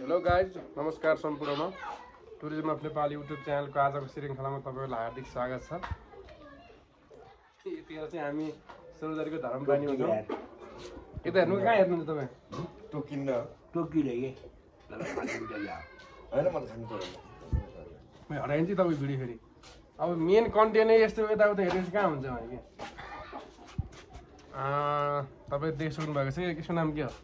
Hello guys, नमस्कार सम्पूर्णमा। Tourism of Nepal YouTube च्यानलको आजको श्रृङ्खलामा तपाईँहरूलाई हार्दिक स्वागत छ। यतिखेर चाहिँ हामी सोलुदारीको धरमपानीमा छौँ। यता हेर्नु, कहाँ हेर्नुहुन्छ तपाईँ? हराइन्छ तपाईँ भिडियो फेरि। अब मेन कन्टेन्टै यस्तो यताउता हेरेपछि कहाँ हुन्छ भने कि तपाईँ देखिसक्नु भएको छ। यसको नाम के हो?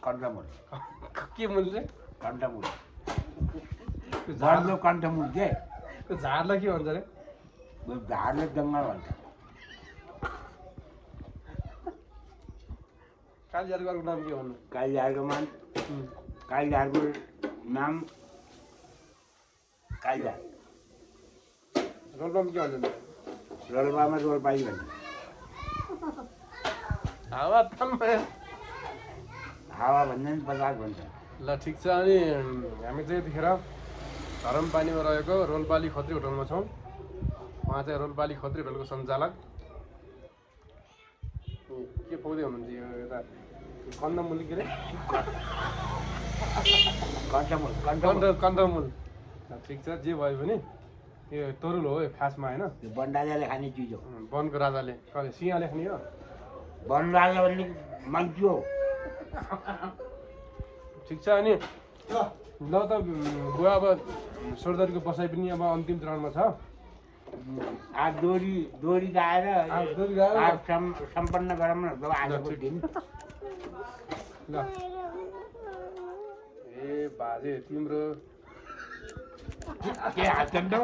कण्ठमूल। के मूल चाहिँ? कण्ठमूल। झारले कण्ठमूल के? त्यो झारलाई के भन्छ अरे? झारले जङ्गल भन्छ। कालिझारको अर्को नाम के भन्नु? कालिझारको नाम कालिझार। रोल्पामा के भन्छ? रोल्पामा रोल्पाली भन्छ। हावा हावा भन्दा पनि 50 भन्छ। ल ठिक छ। अनि हामी चाहिँ यतिखेर धरमपानीमा रहेको रोल्पाली खत्री होटलमा छौँ। उहाँ चाहिँ रोल्पाली खत्री होटलको सञ्चालक। के पाउँदै हुनुहुन्छ यो यता? कन्दमूल के अरे? कन्दमूल। ठिक छ, जे भयो भने यो तरुल हो खासमा, होइन? वन राजाले खाने चिज हो। वनको राजाले, सिंहले खाने हो। वन राजा भन्ने मान्छे हो। ठिक छ। अनि ल त बुवा, अब सोलुदारीको बसाइ पनि अब अन्तिम चरणमा छ। दोरी गाएर सम्पन्न गरौँ न आजको दिन। ल ए बाजे तिम्रो के हाल्छन् त?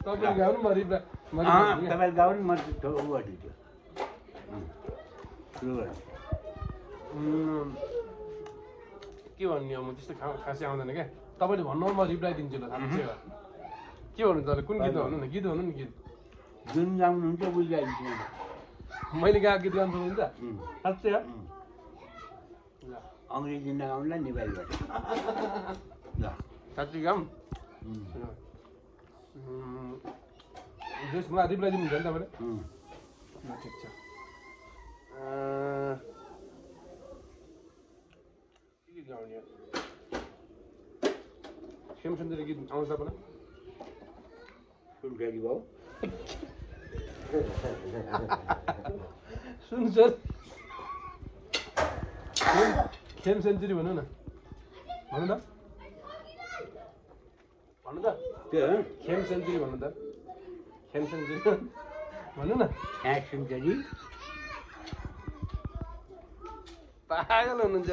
तपाईँ गाउनु म रिप्लाई तपाईँ गाउनु, म गरिदिन्छु। के भन्ने हो, म त्यस्तो खासै आउँदैन क्या। तपाईँले भन्नु म रिप्लाई दिन्छु। ल के भन्नु तपाईँले? कुन गीत भन्नु न? गीत भन्नु नि। गीत जुन गाउनुहुन्छ बुझाइदिन्छु। मैले गाएको गीत गाउनु सक्नुहुन्छ? साँच्चै हो? अङ्ग्रेजी नगाउनुलाई नेपालीबाट। ल साँच्चै गाउँ। मलाई रिप्लाई दिनुहुन्छ नि तपाईँले? ल ठिक छ। के गीत गाउने? खेमसुन्दरी गीत आउँछ तपाईँलाई? सुनखेरी भाउ सुन्छ। खेम सेन्चुरी भन्नु न, भन्नु त, भन्नु त। खेम सेन्चुरी भन्नु त। खेम सेन्चुरी भन्नु न। सेन्चुरी पागल हुनुहुन्छ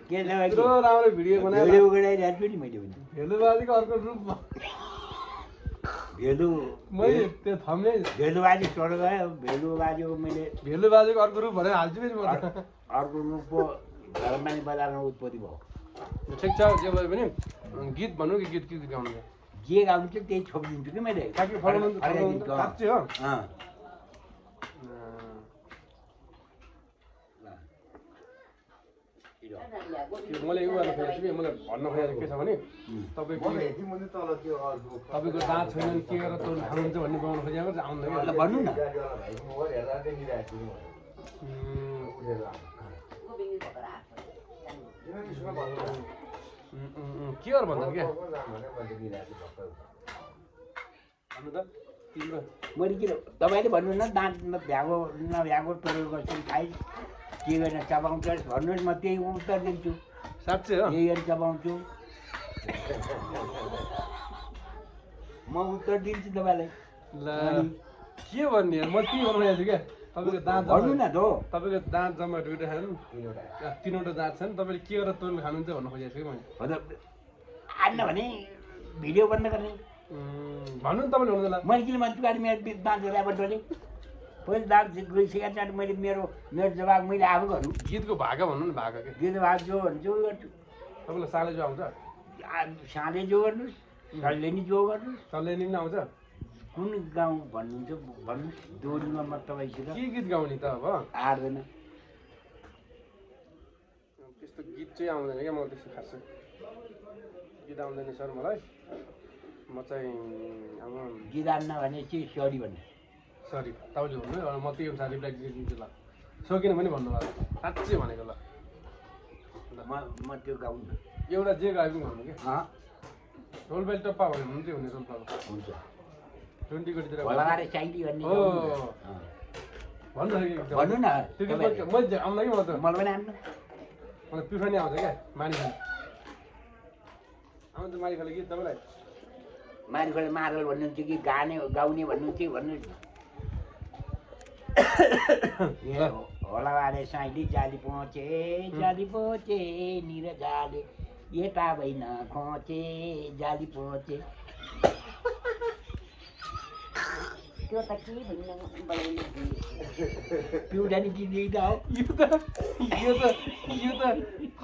के यत्रो राम्रो भिडियो बनाएर गराइरहेको छु नि मैले। भेलुबाजीको अर्को रूपमा मैले त्यो थम्ने भेलुबाजी छोडेर गयो। भेलुबाजीको मैले भेलुबाजीको अर्को रूप भनेर हाल्छु फेरि म। अर्को रूपको धरमपानी बजारमा उत्पत्ति भयो। ठिक छ, जे भयो भने गीत भन्नु कि गीत गीत गाउनु? जे गाउँछु त्यही छोपिदिन्छु कि मैले। साँच्चै हो? मैले यो गर्नु खोजेको छु कि मलाई भन्न खोजेको के छ भने तपाईँको दाँत छैन भने के गरेर तरुल खानुहुन्छ भन्ने बनाउनु खोजेको चाहिँ आउँदैन। भन्नु न। के गर भन्छ क्या? भन्नु त तिम्रो। मैले किन तपाईँले भन्नु न, दाँतमा भ्याएको नभ्याएको तरुल गर्छु खाइ के गरेर चबाउँछ भन्नुहोस्, म त्यही उत्तर दिन्छु। साँच्चै हो? यही गरी चबाउँछु, म उत्तर दिन्छु तपाईँलाई। ल के भन्ने? म के भन्नु छु क्या? तपाईँको दाँत भन्नु न त। तपाईँको दाँत जम्मा दुइटा छन्, तिनवटा दाँत छन्। तपाईँले के गरेर तरुल खानुहुन्छ भन्नु खोजेको छु कि मैले। आन्न भने भिडियो बन्द गर्ने भन्नु नि तपाईँले। हुनु त ल, मैले किन भन्छु गाडी मेरो दाँत ल्याएर डोले पहिले दाँत गइसकेको छ। मैले मेरो जवाब मैले आफू गर्नु। गीतको भाका भन्नु न। भाका के? गीत भाग जो भन्छु गर्छु। तपाईँलाई साले जो आउँछ? साँधे जो गर्नुहोस्, सल्लेनी जो गर्नुहोस्। सल्लेनी पनि आउँछ? कुन गाउँ भन्नुहुन्छ भन्नुहोस्। दोरीमा म तपाईँसित के गीत गाउने त? अब आर्दैन। त्यस्तो गीत चाहिँ आउँदैन क्या। मलाई त्यस्तो खासै गीत आउँदैन सर मलाई। म चाहिँ अब गीत आन्न भने चाहिँ सरी भन्ने। सरी तपाईँले भन्नु, म त्यही अनुसार रिप्लाई दिन्छु। ल सकिन भने भन्नुभयो, साँच्चै भनेको। ल म त्यो गाउनु न एउटा जे गाएको भन्नु कि अँ रोलबाली टप्पा भन्यो भने चाहिँ हुने रोलपाको हुन्छ 20 कोटीतिर भोलाबारे चाइली भन्ने हो अँ। भन्नु कि एकदम भन्नु न त्यो गीत मैले आउँदा कि म त मलाई पनि आउनु मलाई पिउठानी आउँछ क्या मानिखाने आउँछ मानिखाने गीत तपाईँलाई मारिखोले मारल भन्नुहुन्छ कि गाउने भन्नुहुन्छ कि भन्नु ए भोलाबारे साइली जाली पहुँचे निर जाले यता भइन खोचे जाली पहुँचे त्यो त के भन्नु पिउडानी गीत हो यो त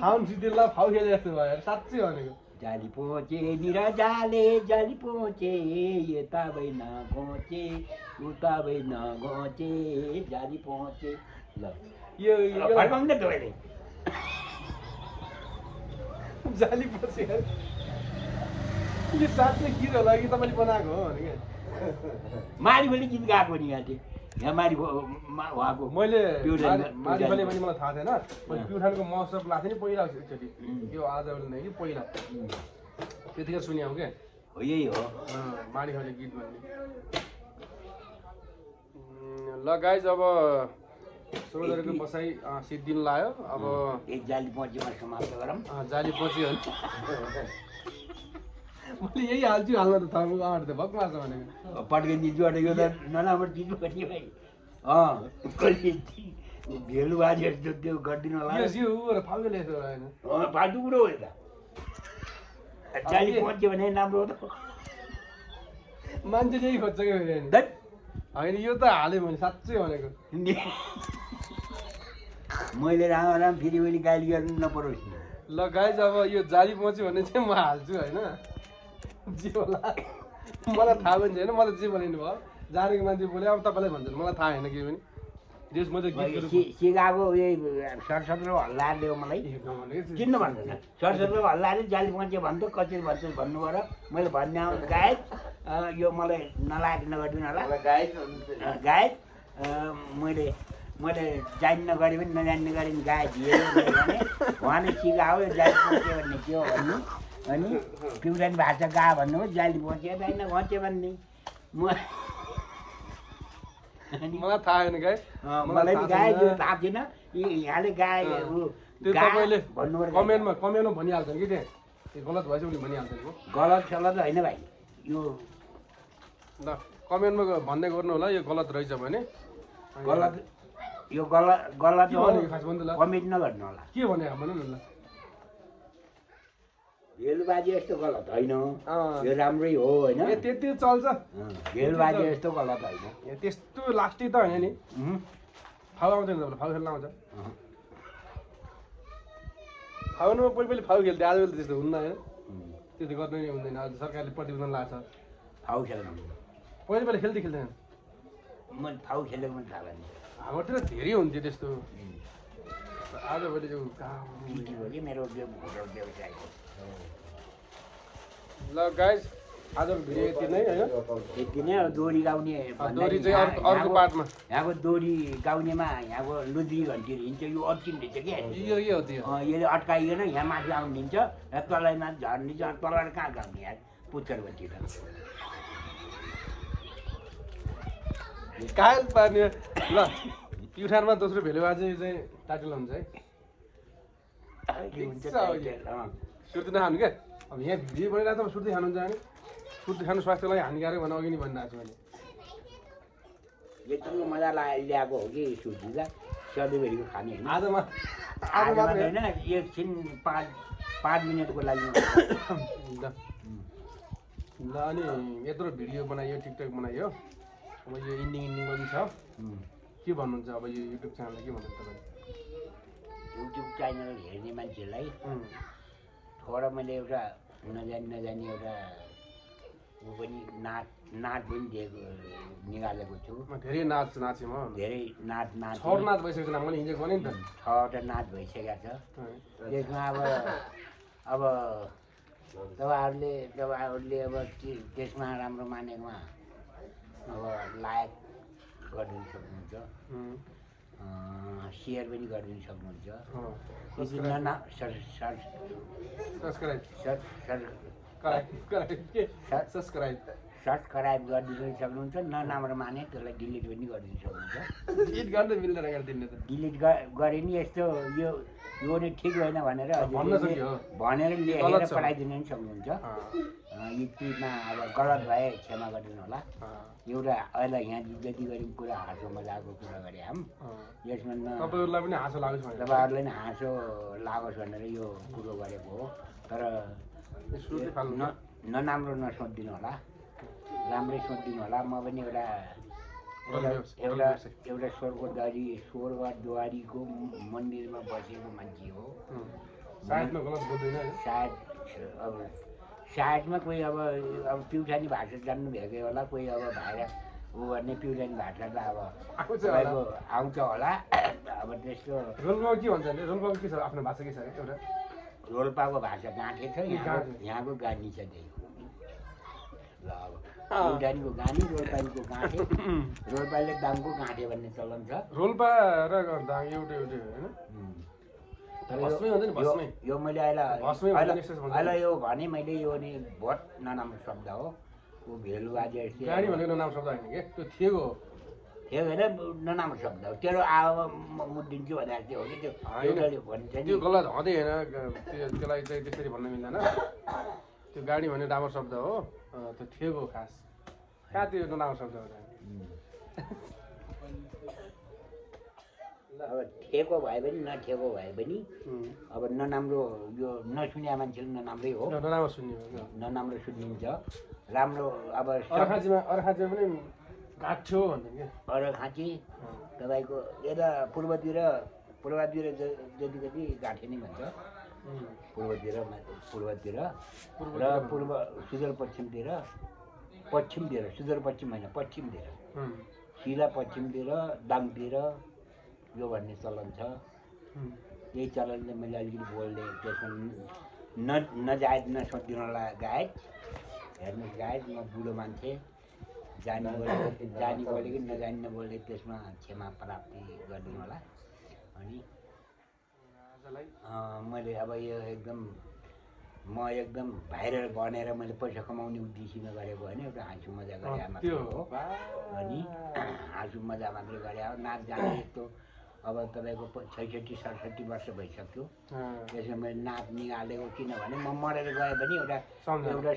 फाउन सिद्धिल्ला फाउ खेले जस्तो भयो साँच्चै भनेको जाली पहुँचे निर जाली पहुँचे यता भइन घोचे उता भइन घोचे जाली पहुँचे ल यो फर्काउनु न तपाईँले जाली पछि यो साँच्चै गीत होला कि तपाईँले बनाएको हो भने क्या मारिफोले गीत गाएको नि यहाँ चाहिँ यहाँ उहाँको मैले पिउठानी- मारिफले पनि मलाई थाहा थिएन मैले पिउठानको महोत्सव लाग्थेँ नि पहिला एकचोटि यो आज नै कि पहिला त्यतिखेर सुन्यौँ क्या हो यही हो मारिफले गीत भन्ने ल गाइज अब सोधहरूको बसाइ सिद्धिन लाग्यो अब एक जाली पहुँचेमा समाप्त गरौँ जाली पछि हो मैले यही हाल्छु हाल्न त थाहा आँट त भक मार्छ भनेको पड्के दिन्छु अटेको त नराम्रो दिनु पर्ने भाइ अँ कहिले भेलु बाजे जस्तो त्यो गरिदिनु होला यो फाल्के लेख्छ होइन फाल्टु कुरो हो त जाली पहुँच्यो भने राम्रो हो त मान्छे यही खोज्छ क्या फेरि दैट होइन यो त हाल्यो भने साँच्चै भनेको मैले राम फेरि मैले गाली गर्नु नपरोस् नि ल गाइज अब यो जाली पहुँच्यो भने चाहिँ म हाल्छु होइन जे होला मलाई थाहा पनि छैन मलाई जे बोलिनु भयो जानेको मान्छे बोल्यो अब तपाईँलाई भन्छ मलाई थाहा होइन केही पनि देश म चाहिँ सिकाएको उयो सरस्वती हल्लाएर ल्यायो मलाई किन भन्दैन सरस्वती हल्लाएर जाली पहुँच्यो भन्थ्यो कसरी भन्छ भन्नुभयो र मैले भन्ने आउँछ गायक यो मलाई नलाग नगरिदिनु होला गायक मैले जान्न गरे पनि नजान्ने गरे पनि गायक हिँडेर भने उहाँले सिकायो जाली पहुँच्यो भन्ने के हो भन्नु अनि पिउरानी भाषा गा भन्नु हो जाली पहुँच्यो होइन पहुँच्यो भन्ने मलाई थाहा छैन गाई मलाई पनि गाए त्यो थाहा थिएन यहाँले गाए त्यो तपाईँले कमेन्टमा भनिहाल्छ कि त्यहाँ गलत भएछ भने भनिहाल्छ नि गलत सलत होइन भाइ यो ल कमेन्टमा भन्दै गर्नु होला यो गलत रहेछ भने गलत यो गलत हो खास भन्नु ल कमेन्ट नगर्नु होला के भने भन्नु न ल भेलुबाजी यस्तो गलत होइन यो राम्रै हो होइन त्यति चल्छ भेलुबाजी यस्तो गलत होइन त्यस्तो लास्टै त होइन नि फाउ आउँदैन तपाईँलाई फाउ खेल्न आउँछ फाउनुमा पहिले फाउ खेल्थ्यो आजकल त्यस्तो हुन्न होइन त्यो त गर्नु नै हुँदैन आज सरकारले प्रतिबन्धन लाग्छ फाउ खेल्नु पहिले खेल्थेन मैले फाउ खेलेको पनि थाहा भएन हाम्रोतिर धेरै हुन्थ्यो त्यस्तो आजभोलि त्यो हो कि मेरो व्यवसाय ल गाइज आजको भिडियो यति नै होइन यति नै अब दोरी गाउने दोरी चाहिँ अर्को पार्टमा यहाँको दोरी गाउनेमा यहाँको लुद्री घन्टीहरू हिँड्छ यो अड्किन्छ कि यो के हो त्यो यसले अड्काइकन यहाँ माथि आउनु दिन्छ र तलैमा झर्निन्छ तलबाट कहाँ गाउने यार पुच्छर भन्छ कायल पार्ने ल प्युठानमा दोस्रो भेलुबाजी चाहिँ टाइटल हुन्छ है सुर्ती नखानु क्या अब यहाँ भिडियो बनिरहेको त सुर्ती खानुहुन्छ भने सुर्ती खानु स्वास्थ्यलाई हानिकारक भनेर अघि नै भनिरहेको छु मैले यत्रो मजा ल्याएको हो कि सुर्तीलाई सधैँभरिको खाने होइन आज मात्र होइन एकछिन 5 मिनटको लागि ल अनि यत्रो भिडियो बनाइयो टिकटक बनाइयो अब यो इन्डिङ पनि छ के भन्नुहुन्छ अब यो युट्युब च्यानललाई के भन्नुहुन्छ तपाईँ युट्युब च्यानल हेर्ने मान्छेलाई थोडा मैले एउटा नजानी एउटा ऊ पनि नाच पनि दिएको निकालेको छु धेरै नाचेँ म धेरै नाच छवटा नाच भइसकेको छ मैले हिजो गरेँ नि त 6वटा नाच भइसकेको छ त्यसमा अब तपाईँहरूले अब त्यसमा राम्रो मानेमा अब लायक गरिदिनु सक्नुहुन्छ सेयर पनि गरिदिनु सक्नुहुन्छ सब्सक्राइब गरिदिनु सक्नुहुन्छ नराम्रो माने त्यसलाई डिलिट पनि गरिदिनु सक्नुहुन्छ डिलिट गर्न मिल्दैन गरिदिनु त डिलिट गरे नि यस्तो यो नै ठिक होइन भनेर भनेर लेखेर पठाइदिनु पनि सक्नुहुन्छ युट्युबमा अब गलत भए क्षमा गरिदिनु होला एउटा अहिले यहाँ जति गऱ्यौँ कुरा हाँसो मजाको कुरा गरे हाम यसमा तपाईँहरूलाई पनि हाँसो लागोस् भनेर तपाईँहरूलाई पनि हाँसो लागोस् भनेर यो कुरो गरेको हो तर नराम्रो नसोचिदिनु होला राम्रै सोचिदिनु होला म पनि एउटा स्वर्गद्वारीको मन्दिरमा बसेको मान्छे हो सायद सायदमा कोही अब प्युठानी भाषा जान्नु भएकै होला कोही अब भाइर ऊ गर्ने प्युठानी भाषा त अब आउँछ होला अब त्यस्तो रोल्पाको के भन्छ भने रोल्पाको के छ आफ्नो भाषा के छ एउटा रोल्पाको भाषा गाँठे छ यहाँको गानी छ त्यही ल अब प्युठानीको गानी रोल्पालीको गाँठे रोल्पाले दाङको गाँठे भन्ने चलन छ रोल्पा र दाङ एउटै होइन यो मैले अहिले यो भने मैले यो नि बहुत नराम्रो शब्द हो ऊ भेलु बाजे गाडी भनेको नराम्रो शब्द होइन के त्यो थिएको हो थियो होइन नराम्रो शब्द हो तेरो आव म दिन्छु भनेर चाहिँ हो कि त्यो भन्छ नि त्यो गलत हुँदैन त्यसलाई चाहिँ त्यसरी भन्न मिल्दैन त्यो गाडी भन्ने राम्रो शब्द हो त्यो थिएको खास कहाँ त्यो नराम्रो शब्द हो अब ठेको भए पनि नठेको भए पनि अब नराम्रो यो नसुनिया मान्छेले नराम्रै हो नराम्रो सुनिन्छ राम्रो अब अर्खाँचीमा पनि गाँठ्यो भन्छ क्या अर्खाँची तपाईँको यता पूर्वतिर जति जति गाँठे नै भन्छ पूर्वतिर र पूर्व सुदूरपश्चिमतिर सुदूरपश्चिम होइन पश्चिमतिर सिधा पश्चिमतिर दाङतिर यो भन्ने चलन छ यही चलनले मैले अलिकति बोल्ने त्यसमा नजायज नसोचिदिनुलाई गायक हेर्नुहोस् गायक म बुढो मान्छे जानी बोले कि नजानी नबोल्ने त्यसमा क्षमा प्राप्ति गरिदिनु होला अनि मैले अब यो म एकदम भाइरल बनेर मैले पैसा कमाउने उद्देश्यमा गरेको होइन एउटा हाँसु मजा गरे मात्रै हो अनि हाँसु मजा मात्रै गरे हो नाच जाने यस्तो अब तपाईँको 66-67 वर्ष भइसक्यो त्यसमा मैले नाच निकालेको किनभने म मरेर गए पनि एउटा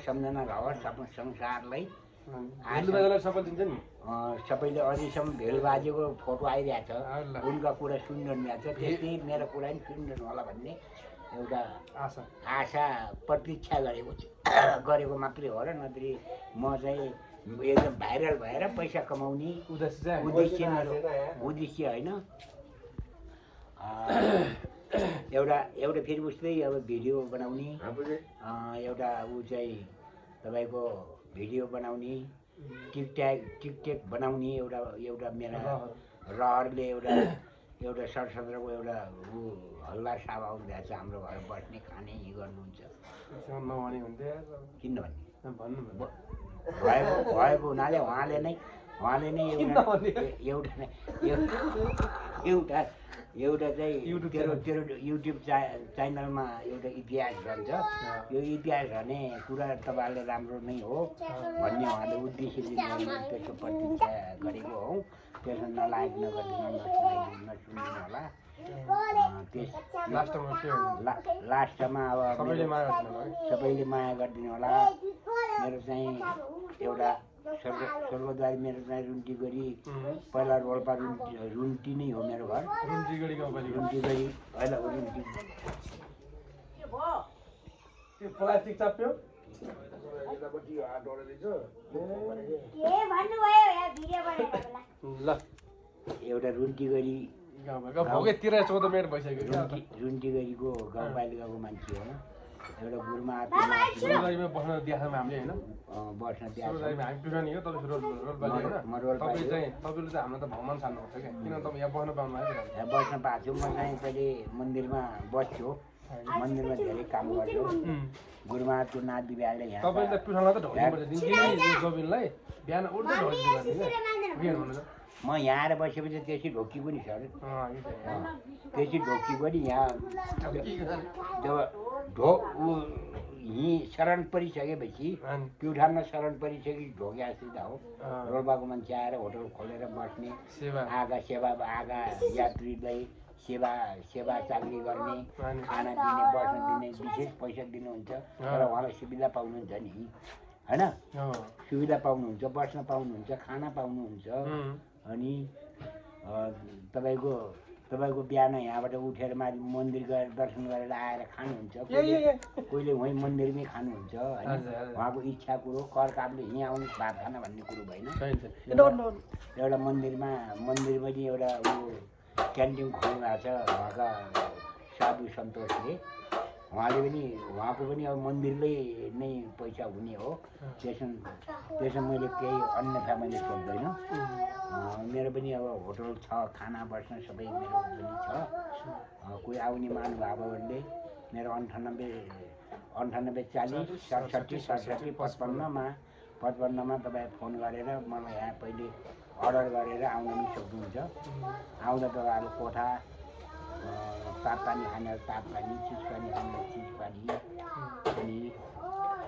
सम्झना रहोस् आफ्नो संसारलाई सबैले अझैसम्म भेल बाजेको फोटो आइरहेको छ उनका कुरा सुनिरहनु भएको छ त्यस्तै मेरो कुरा पनि सुनिरहनु होला भन्ने एउटा आशा प्रतीक्षा गरेको मात्रै हो र नत्र म चाहिँ एकदम भाइरल भएर पैसा कमाउने उद्देश्य होइन एउटा फेरि उस्तै अब भिडियो बनाउने एउटा ऊ चाहिँ तपाईँको भिडियो बनाउने टिकटक बनाउने एउटा मेरा रहरले एउटा सरसत्रको एउटा ऊ हल्ला साब आउनु भएको छ हाम्रो घर बस्ने खाने यी गर्नुहुन्छ किनभने भएको हुनाले उहाँले नै एउटा चाहिँ तेरो युट्युब च्यानलमा एउटा इतिहास भन्छ यो इतिहास भने कुरा तपाईँहरूले राम्रो नै हो भन्ने उहाँले उद्देश्य लिएर त्यसको प्रतीक्षा गरेको हौ त्यसमा नलायक नसुनिदिनु होला लास्टमा अब सबैले माया गरिदिनु होला मेरो चाहिँ एउटा स्वर्गद्वारी मेरो चाहिँ रुन्टी गरी पहिला रोल्पा रुन्टी नै हो मेरो घर रुन्टी गरी पहिला रुन्टी प्लास्टिक चाप्यो ल एउटा रुन्टी गरी भोगेतिर 14 मिनट भइसक्यो रुन्टी गरीको गाउँपालिकाको मान्छे हो एउटा गुरुमा बस्न दिएको हामीले होइन बस्न हामी पिरानी हो तपाईँ रोलपाली होइन तपाईँ चाहिँ तपाईँले चाहिँ हामीलाई त भ्रमण छान्नुपर्छ क्या किन तपाईँ यहाँ बस्न पाउनु भयो यहाँ बस्न पाएको छु म चाहिँ पहिले मन्दिरमा बस्छु मन्दिरमा धेरै काम गर्छु गुरुमाको नाच बिहारले यहाँ तपाईँले त पिठानमा त ढोल्नुपर्छ दिनदिनै जमिनलाई बिहान उठ्दै ढोल्नु म यहाँ आएर बसेपछि त्यसै ढोकी पनि छ अरे त्यसै ढोकी पनि यहाँ जब शरण परिसकेपछि प्युठानमा शरण परिसकेपछि ढोके आश्रित हो रोल्पाको मान्छे आएर होटल खोलेर बस्ने आगा यात्रीलाई सेवा चाकरी गर्ने खाना दिने बस्न दिने विशेष पैसा दिनुहुन्छ तर उहाँलाई सुविधा पाउनुहुन्छ नि होइन सुविधा पाउनुहुन्छ बस्न पाउनुहुन्छ खाना पाउनुहुन्छ अनि तपाईँको बिहान यहाँबाट उठेर माथि मन्दिर गएर दर्शन गरेर आएर खानुहुन्छ कोहीले वहीँ मन्दिरमै खानुहुन्छ होइन उहाँको इच्छा कुरो कर कापले यहीँ आउनु भात खाना भन्ने कुरो भएन एउटा मन्दिरमा पनि एउटा क्यान्टिन खोल्नु भएको छ उहाँका साधु सन्तोषले उहाँको पनि अब मन्दिरले नै पैसा हुने हो त्यसमा मैले केही अन्यथा मैले सोध्दैन मेरो पनि अब होटल छ खाना बस्न सबै मेरो पनि छ कोही आउने महानुभावहरूले मेरो 9840 55 तपाईँ फोन गरेर मलाई यहाँ पहिले अर्डर गरेर आउन पनि सक्नुहुन्छ आउँदा तपाईँहरू कोठा तापपानी खाने तापपानी चिजपानी खाने चिजपानी अनि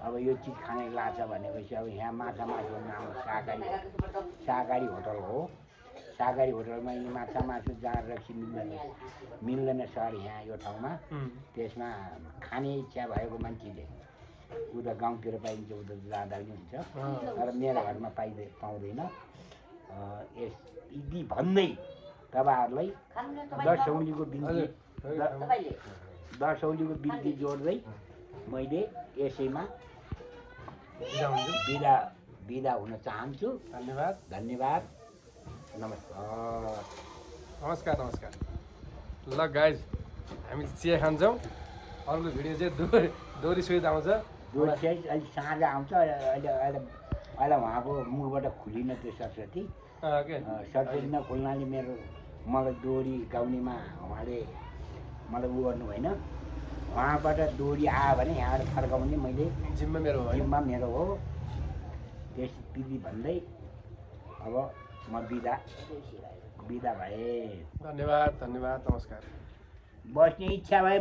अब यो चिज खाने लाछ भनेपछि अब यहाँ माछा मासु नाम शाकाहारी होटल हो शाकाहारी होटलमा यिनी माछा मासु जहाँ रक्सी मिल्दैन सर यहाँ यो ठाउँमा त्यसमा खाने इच्छा भएको मान्छेले उता गाउँतिर पाइन्छ उता जाँदा पनि हुन्छ तर मेरो घरमा पाउँदैन यदि भन्दै तपाईँहरूलाई 10 औँलीको बिन्ती जोड्दै मैले यसैमा बिदा हुन चाहन्छु धन्यवाद नमस्कार ल गाइज हामी चिया खान्छौँ अर्को भिडियो चाहिँ दोहोरी सहित आउँछ दोहोरी सहित अलिक साँझ आउँछ अहिले उहाँको मुखबाट खुलिन त्यो सरस्वती नखोल्नाले मलाई दोहोरी गाउनेमा उहाँले मलाई गर्नु भएन उहाँबाट दोहोरी आयो भने यहाँबाट फर्काउने मैले जिम्मा मेरो हो त्यस विधि भन्दै अब म बिदा भए धन्यवाद नमस्कार बस्ने इच्छा भए